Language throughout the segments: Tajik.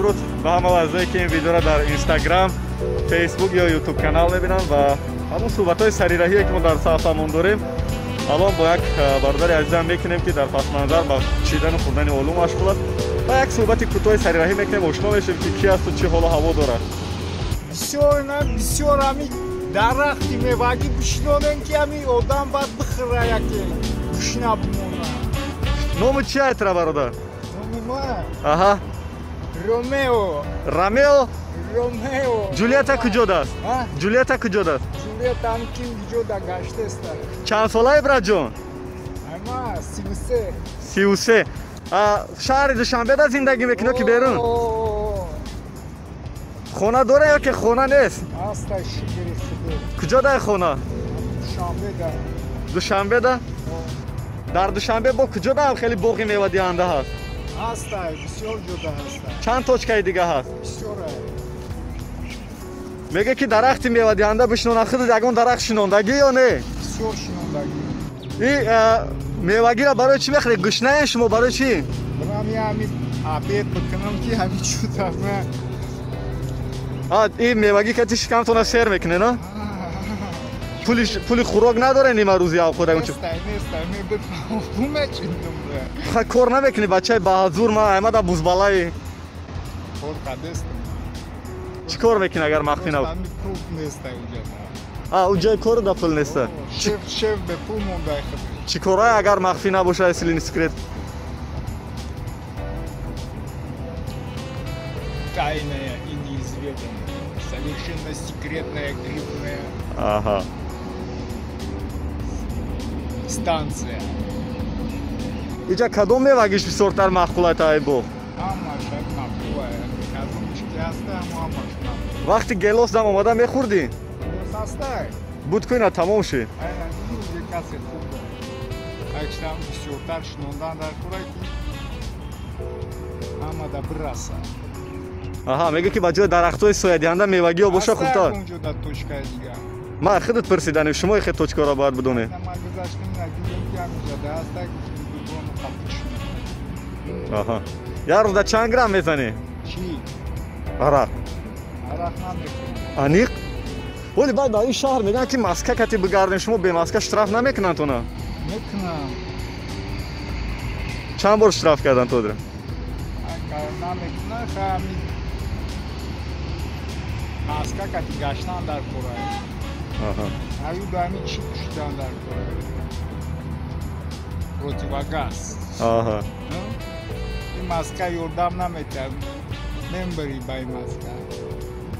Дуруд ба ҳама лаҳзае, ки ин видеоро дар Инстаграм, Фейсбук ё Ютуб канал мебинанд ва ҳамон суҳбатҳои сарираҳие, ки мо дар саҳифамон дорем, алон бо як бародари азизам мекунем, ки дар пасманзар ба чидану хӯрдани олу машғул аст, ва як суҳбати кӯтоҳи сарираҳӣ мекунем, ошно мешавем, ки ки асту чӣ ҳолу ҳаво дорад. Бисёр на бисёр ҳами дарахти мевагӣ бишинонем, ки ҳами одам баъд бихӯра, яке гушна бимона. Номи чи айтра, бародар? Номи ма? Аҳа. Ромео. Ромео? Ромео. Ҷулиета куҷодаст? Ҷулиета куҷодаст? Ҷулиета ҳам ким куҷода гаштеста. Чанд солаи, братҷон? Ама 33. 33. Шаҳри Душанбеда зиндагӣ мекунӣ ки берун? Хона дора ё ки хона нест? Аста, шукри Худо. Куҷодай хона? Душанбеда. Душанбеда? Дар Душанбе бо куҷода ҳам хеле боғи мевадиҳанда ҳаст? Ҳаста, бисёр ҷода ҳаста. Чанд точкаи дига ҳаст? Бисёра. Мега, ки дарахти мевадиҳанда бишинона, худат ягон дарахт шинондагӣ ё не? Бисёр шинондагӣ. И мевагиро барои чӣ мехӯред? Гушнаем шумо барои чӣ? Барам ҳами обед бикунам, ки ҳами чудама. И мевагӣ кати шикамтона сер мекунед, а? Пули хӯрок надоред нима рӯзи авқот? Кор намекунӣ, бачаи баҳазур? Ма аймада бузбалаи. Чӣ кор мекунӣ, агар махфӣ наб? Уҷои кору да пул неста? Чӣ корае, агар махфӣ набошад, если не секрет? Тайная и неизведанная, совершенно секретная грибная станция. Иҷа кадом мевагиш бисёртар маъқулай таи боғ? Ҳамаш маъқулай. Кадомиш ки ҳаста, ҳамаш маъқул. Вақти гелос дам омада мехӯрдӣ? Гелос ҳастай. Буд ку, ина тамом шид. Касе хуб. Акштам бисёртар шинондан дар кора, ки ҳамада бираса. Аҳа, мега, ки ба ҷои дарахтҳои соядиҳанда мевагиҳо боша хубтар. Унҷо дар точкаи дигар. Ман худат пурсиданем, шумо хе точкаро бояд бидонед. Ман гузаштем, дидем, ки ҳаминҷода ҳаста. Аҳа, як рӯз да чанд грамм мезанӣ? Чӣ? Арақ. Арақ намехӯрам. Аниқ? Вале баъд дар ин шаҳр мегӯянд, ки маска кати бигардем, шумо бемаска штраф намекунанд тона? Мекунам. Чанд бор штраф кардан тодра? Намекунам, ҳами маска кати гаштан дар кора. Аю ба ҳами чӣ пӯшидан дар кора? Противогаз. Ин маска ёрдам наметиҳад, мембари ба ин маска.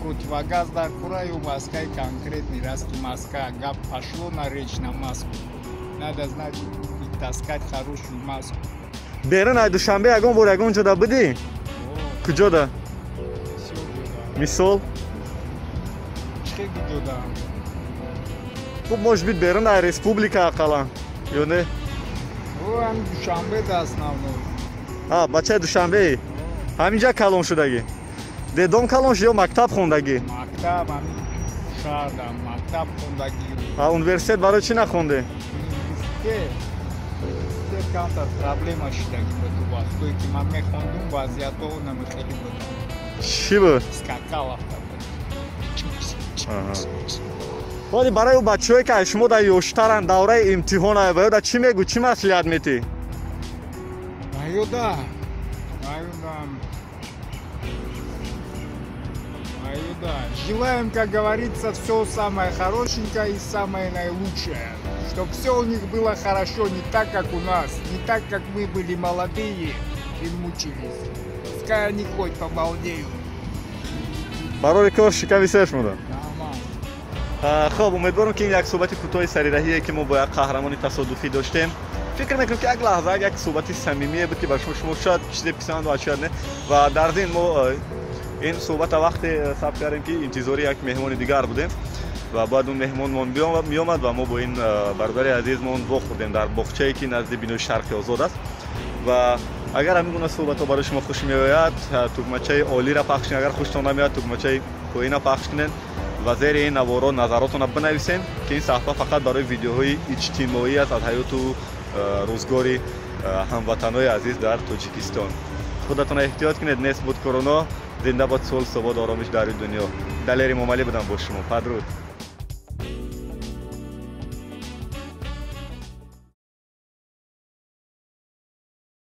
Противогаз дар кора ё маскаи конкретный, раз ки маска гап пошло на речь на маску. Надо знать и таскать хорошую маску. Берун ай Душанбе ягон бор ягон ҷода будӣ? Куҷода? Мисол? Чӣ куҷода? Хуб, может быть, берун ай республика ақаллан ё не? Ҳами Душанбе да основной. А, бачаи Душанбеи? Ҳаминҷа калон шудагӣ? Дедом калон шуд ё мактаб хондагӣ? Мактаб ҳами шаҳрда мактаб хондагӣ. А университет барои чӣ нахондӣ? Университет камтар проблема шудагӣ буд. Вақтое ки ман мехондум, вазъиятҳо намехелӣ буд. Чӣ буд? Скакаловка буд. Вале барои ӯ бачаҳое, ки шумо дар ёштаранд, давраи имтиҳон, ва ёда чӣ мегӯ, чӣ маслиҳат метӣ? Аюда, аюда, аюда. Желаем, как говорится, все самое хорошенькое и самое наилучшее. Чтоб все у них было хорошо, не так, как у нас, не так, как мы были молодые и мучились. Пускай они хоть помолодеют. Барори кор, шиками сер шумода. Хоб, умедворам, ки ин як суҳбати кӯтоҳи сарираҳие, ки мо бо як қаҳрамони тасодуфӣ доштем, фикр мекунем, ки як лаҳза як суҳбати самимие буд, ки ба шумо шояд чизе писанд ва шояд не. Ва дар зин мо ин суҳбата вақте сабт кардем, ки интизори як меҳмони дигар будем ва бояд он меҳмонмон меомад, ва мо бо ин бародари азизмон вохӯрдем дар боғчае, ки назди бинои Шарқи Озод аст. Ва агар ҳамин гуна суҳбатҳо барои шумо хуш меояд, тугмачаи олиро пахш кунед, агар хуштон намеояд, тугмачаи поина пахш кунед ва зери ин наворо назаротонро бинависед, ки ин саҳифа фақат барои видеоҳои иҷтимоӣ аст аз ҳаёту rӯзгори ҳамватанҳои азиз дар Тоҷикистон. Худатонро эҳтиёт кунед. Нест буд корона. Зинда бод сулҳ, субот, оромиш дар дунё. Далер Эмомалӣ будам бо шумо. Падруд.